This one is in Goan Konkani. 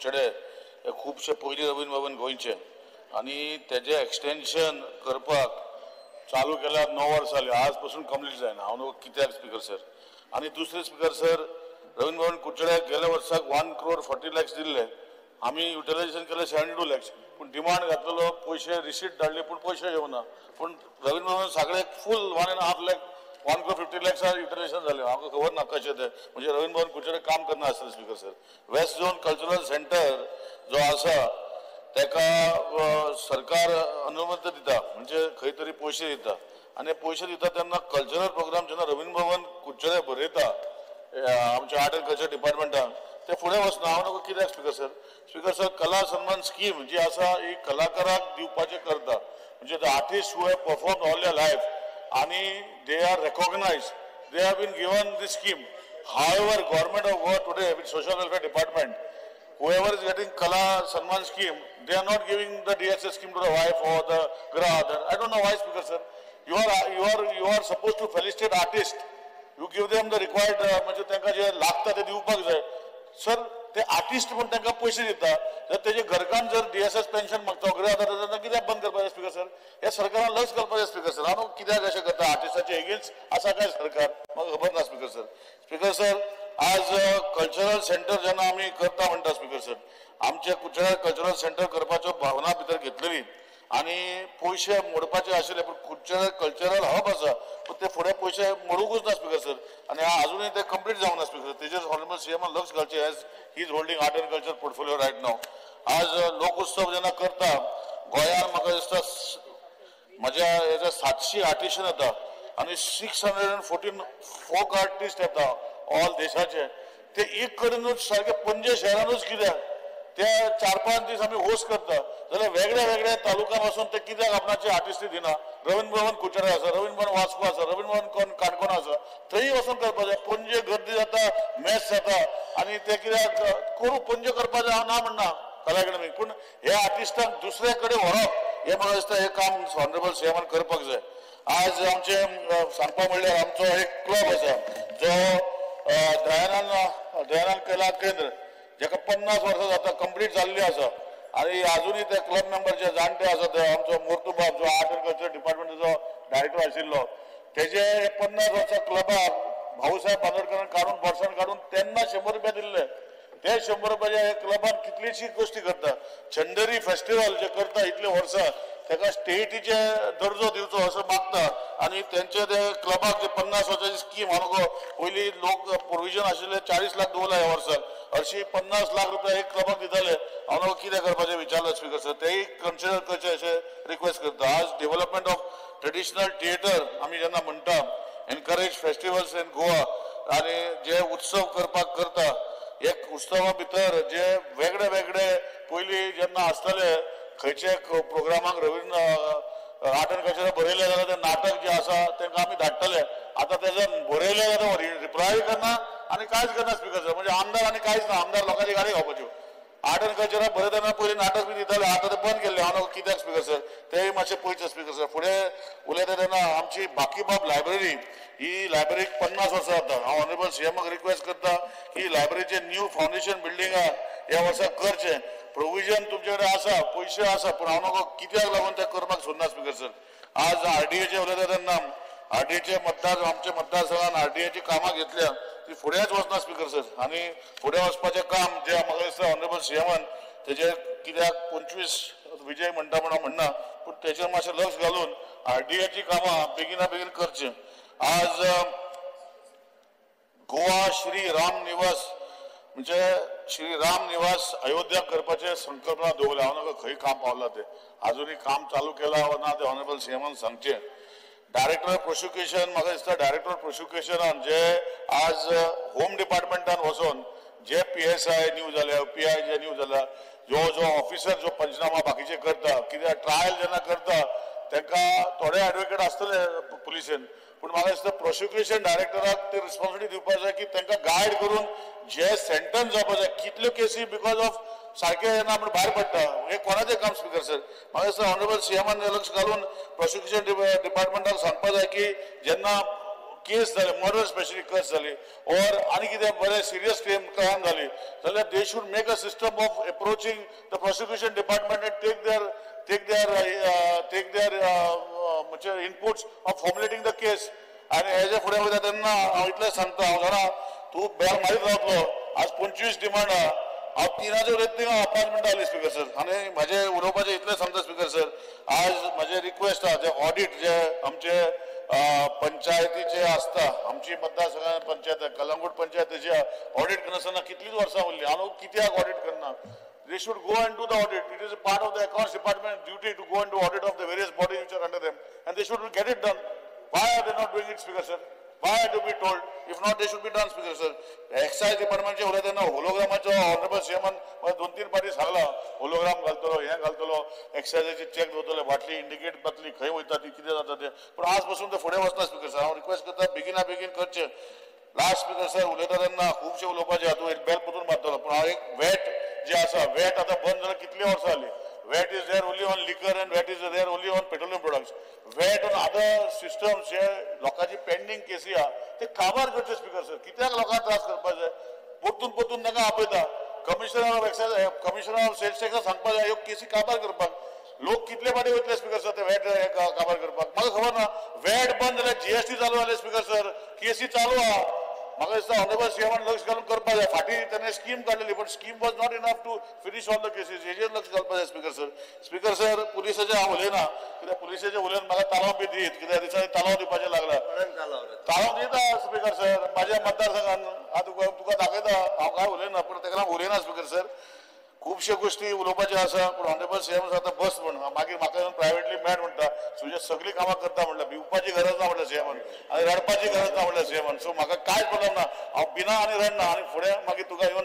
कुडचडे हे खुबशे पयलीं रवींद्र भवन गोंयचे आनी तेजें एक्सटेन्शन करपाक चालू केल्यार 9 वर्सां जाली, आज पसून कंप्लीट जायना. हांव न्हू कित्याक स्पीकर सर. आनी दुसरें स्पीकर सर, रवींद्र भवन कुडचड्याक गेल्या वर्साक 1 crore 40 lakhs दिल्ले, आमी युटिलायझेशन केलें 72 lakhs, पूण डिमांड घातलेलो, पयशे रिसीट धाडली पूण पयशे येवना. पूण रवींद्र भवन सगळ्याक फूल 1.5 lakh, 1 crore 50 lakhs utilisation जालें. म्हाका खबर ना कशें तें, म्हणजे रवींद्र भवन कुडचडे काम करना आसलें speaker sir. West zone cultural centre जो आसा तेका सरकार अनुमती दिता, म्हणजे खंय तरी पयशे दिता आनी पयशे दिता तेन्ना कल्चरल प्रोग्राम जेन्ना रवींद्र भवन कुडचडे बरयता आमच्या आर्ट एंड कल्चर डिपार्टमेंटान, ते फुडें वचना. हांव नको कित्याक स्पीकर सर. स्पीकर सर, कला सन्मान स्कीम जी आसा ही कलाकाराक दिवपाचें करता, म्हणजे the artist who have perform all their life आनी they are recognise, they have been given this scheme. However, government of Goa today with social welfare department, whoever is getting Kala Sanman scheme, they are not giving the DSS scheme to the wife or the grandfather. I don't know why, Speaker sir. You are supposed to felicitate artists. You give them the required, म्हणजे तांकां जे लागता ते दिवपाक जाय. सर, ते आर्टिस्ट म्हूण तांकां पयशे दिता, जर तेजे घरकान्न जर डीएसएस पेन्शन मागता ग्रह आधार कित्याक बंद करपाचें स्पीकर सर? हे सरकारान लक्ष घालपाचें स्पीकर सर. हांव कित्याक अशें करता आर्टिस्टाचे एगेन्स्ट आसा काय सरकार, म्हाका खबर ना स्पीकर सर. स्पीकर सर, आज कल्चरल सेंटर जेन्ना आमी करता म्हणटा स्पीकर सर, आमचे कुडचड्यार कल्चरल सेंटर करपाच्यो भावना भितर घेतलेली आनी पयशे मोडपाचे आशिल्ले, पूण कुडचड्यार कल्चरल हब आसा पूण ते फुडें पयशे मोडूंकूच ना स्पीकर सर. आनी आजुनूय ते कंप्लीट जावंक ना स्पीकर सर. तेजेर ऑनरेबल सीएमान लक्ष घालचें, as he is holding art and culture portfolio right now. आज लोकोत्सव जेन्ना करता गोंयांत, म्हाका दिसता म्हज्या हेजा 700 आर्टिशन येता आनी 614 फोक आर्टिस्ट येता ऑल देशाचे. ते एक कडेनूच सारके पणजे शहरानूच कित्याक ते 4-5 दीस आमी होस्ट करता, जाल्यार वेगळ्या वेगळ्या तालुक्यान वचून ते कित्याक आपणाचे आर्टिस्ट दिना. रवींद्र भवन कुडचडे आसा, रवींद्र भवन वास्को आसा, रवींद्र भवन काणकोण आसा, थंय वचून करपाचें. पणजे गर्दी जाता, मॅच जाता आनी ते कित्याक करूं पणजे करपाचें हांव ना म्हणना कला अकादमीक, पूण हे आर्टिस्टांक दुसरे कडेन व्हरप हें म्हाका दिसता हें काम ऑनरेबल सीएमान करपाक जाय. आज आमचे सांगपा म्हणल्यार आमचो एक क्लब आसा जो दयानंद कला केंद्र, जेका 50 वर्सां जाता कंप्लीट जाल्ली आसा आनी आजुनूय ते क्लब मेंबर जे जाणटे आसा ते आमचो मोर्तुबाब जो आर्ट एंड कल्चर डिपार्टमेंटाचो डायरेक्टर आशिल्लो, तेजे 50 वर्सां क्लबाक भाऊसाहेब बांदोडकरान काडून वर्सान काडून तेन्ना 100 रुपया दिल्ले. ते 100 रुपयाच्या क्लबान कितलीशी गोश्टी करता. चंदेरी फेस्टिवल जे करता इतले वर्सां ताका स्टेटीचे दर्जो दिवचो असो मागता आनी तेंचे ते क्लबाक जे 50 वर्सांची स्कीम हांव पयलीं लोक प्रोविजन आशिल्ले 40 लाख दवरला ह्या वर्साक, हरशीं 50 लाख रुपया एक क्लबाक दिताले. हांव कितें करपाचें विचारलें स्पीकर सर, तेय कन्सिडर करचें अशें रिक्वेस्ट करता. आज डेव्हलपमेंट ऑफ ट्रेडिशनल थिएटर आमी जेन्ना म्हणटा, एनकरेज फेस्टिवल्स इन गोवा आनी जे उत्सव करपाक करता, एक उत्सवा भितर जे वेगळे वेगळे पयलीं जेन्ना आसताले खंयचे प्रोग्रामाक रवींद्र आर्ट एंड कल्चर बरयलें जाल्यार तें नाटक जें आसा तांकां आमी धाडटले. आतां तेजें बरयलें जाल्यार रिप्लाय करना आनी कांयच करना स्पीकर सर. म्हणजे आमदार आनी कांयच ना, आमदार लोकांची गाडी खावपाच्यो. आर्ट एंड कल्चराक बरयतना पयलीं नाटक बी दिताले, आतां तें बंद केल्लें. हांव कित्याक स्पीकर सर तेंय मातशें पळयचें स्पीकर सर. फुडें उलयता तेन्ना आमची बाकीबाब लायब्ररी, ही लायब्ररीक 50 वर्सां जाता. हांव ऑनरेबल सीएमाक रिक्वेस्ट करता की लायब्ररीचें न्यू फावंडेशन बिल्डिंगाक ह्या वर्सा करचें. प्रोविजन तुमचे कडेन आसा, पयशे आसा, पूण हांव नको कित्याक लागून तें करपाक सोदना स्पीकर सर. आज आरडीएचे उलयता तेन्ना आरडीएचे मतदार आमच्या मतदारसंघान आरडीएची कामां घेतल्या ती फुडेंच वचना स्पीकर सर. आनी फुडें वचपाचें काम जें म्हाका दिसता ऑनरेबल सीएमान तेजेर कित्याक 25 विजय म्हणटा म्हूण हांव म्हणना, पूण तेजेर मातशें लक्ष घालून आरडीएची कामां बेगिना बेगीन करचीं. आज गोवा श्री राम निवास म्हणजे श्री राम निवास अयोध्या करपाचे संकल्पना दवरल्या. हांव नाका खंय काम पावलां तें, आजुनूय काम चालू केलां वा ना तें ऑनरेबल सीएमान सांगचें. डायरेक्टर ऑफ प्रोसिक्युशन, म्हाका दिसता डायरेक्टर ऑफ प्रोसिक्युशनान जे आज होम डिपार्टमेंटान वचोन जे पीएसआय न्यू जाल्या, पीआय जे न्यू जाल्या, जो जो ऑफिसर जो पंचनामा बाकीचे करता, कित्याक ट्रायल जेन्ना करता तांकां थोडे एडवोकेट आसतले पुलिसेन, पूण म्हाका दिसता प्रोसिक्युशन डायरेक्टराक ते रिस्पॉन्सिबिलिटी दिवपाक जाय की तांकां गायड करून जे सेंटन्स जावपाक जाय. कितल्यो केसी because of सारकें येना म्हूण भायर पडटा, हें कोणाचें काम स्पीकर सर. म्हाका दिसता ऑनरेबल सीएमान लक्ष घालून प्रोसिक्युशन डिपार्टमेंटाक सांगपाक जाय की जेन्ना केस जाले, मर्डर स्पेशली केस जाली ऑर आनी कितें बरें सिरियस क्रायम जाली जाल्यार they should make a system of approaching the prosecution department and take their म्हणजे inputs of formulating the case. आनी हेजे फुडें वयता तेन्ना हांव इतलें सांगता, हांव जाणा तूं बेल मारीत रावतलो. आज 25 डिमांड आहा, हांव 3 उलयत थिंगा 5 मिनटां जाली स्पीकर सर. आनी म्हाजें उलोवपाचें इतलें सांगता स्पीकर सर, आज म्हाजें रिक्वेस्ट आहा जे ऑडीट जे आमचे पंचायतीचे आसता, आमची मतदारसंघात पंचायत कलंगूट पंचायतीची ऑडीट करनासतना कितलींच वर्सां उरली. हांव कित्याक ऑडीट करना? They should go and do the audit. It is a part of the accounts department duty to go and do audit of the various bodies which are under them, and they should get it done. Why are they not doing it, Speaker sir? Why are to be told? If not, they should be done, Speaker sir. Excise डिपार्टमेंटचे उलयता तेन्ना होलोग्रामाचो ऑनरेबल सीएमान 2-3 फावटी सांगला, होलोग्राम घालतलो, हें घालतलो, एक्सायजाचे चॅक दवरतले, बाटली इंडिकेट जातली खंय वयता ती, कितें जाता तें. पूण आज पसून ते फुडें वचना स्पीकर सर. हांव रिक्वेस्ट करता बेगिना बेगीन करचें. लास्ट स्पीकर सर, उलयता तेन्ना खुबशें उलोवपाचें, तूं एक बेल परतून मारतलो, पूण हांव एक वॅट जे आसा, वॅट आतां बंद जाल्यार कितली वर्सां जाली. VAT is there only on liquor and VAT is there only on petroleum products. VAT on other systems जे लोकांची पेंडींग केसी आहा ते काबार करचे स्पीकर सर. कित्याक लोकांक त्रास करपाक जाय? परतून परतून तांकां आपयता. Commissioner of excise, commissioner of sales tax सांगपाक जाय ह्यो केसी काबार करपाक. लोक कितले फाटी वयतले स्पीकर सर ते वॅट काबार करपाक? म्हाका खबर ना. वॅट बंद जाल्यार जीएसटी चालू जाले स्पीकर सर, केसी चालू आहा. म्हाका दिसता ऑनरेबल सीएमान लक्ष घालून करपाक जाय. फाटीं ताणें स्कीम काडलेली, पण scheme was not enough to finish all the cases. हेजेर लक्ष घालपाक जाय स्पीकर सर. स्पीकर सर, पुलिसाचें हांव उलयना, कित्याक पुलिसाचें उलयन म्हाका तालांव बी दीत, कित्याक दिसांनी तालांव दिवपाचें लागला. तालांव दिता स्पीकर सर म्हाज्या मतदारसंघान. हांव तुका दाखयता, हांव कांय उलयना, पूण ताका लागून उलयना स्पीकर सर. खुबश्यो गोश्टी उलोवपाच्यो आसा, पूण ऑनरेबल सीएम आतां बस म्हण मागीर म्हाका येवन प्रायवेटली मेळ म्हणटा, तुजे सगळीं कामां करता म्हणल्यार भिवपाची गरज ना म्हणल्यार सीएमान, आनी रडपाची गरज ना म्हणल्यार सीएमान. सो म्हाका कांयच प्रॉब्लम ना, हांव भिना आनी रडना, आनी फुडें मागीर तुका येवन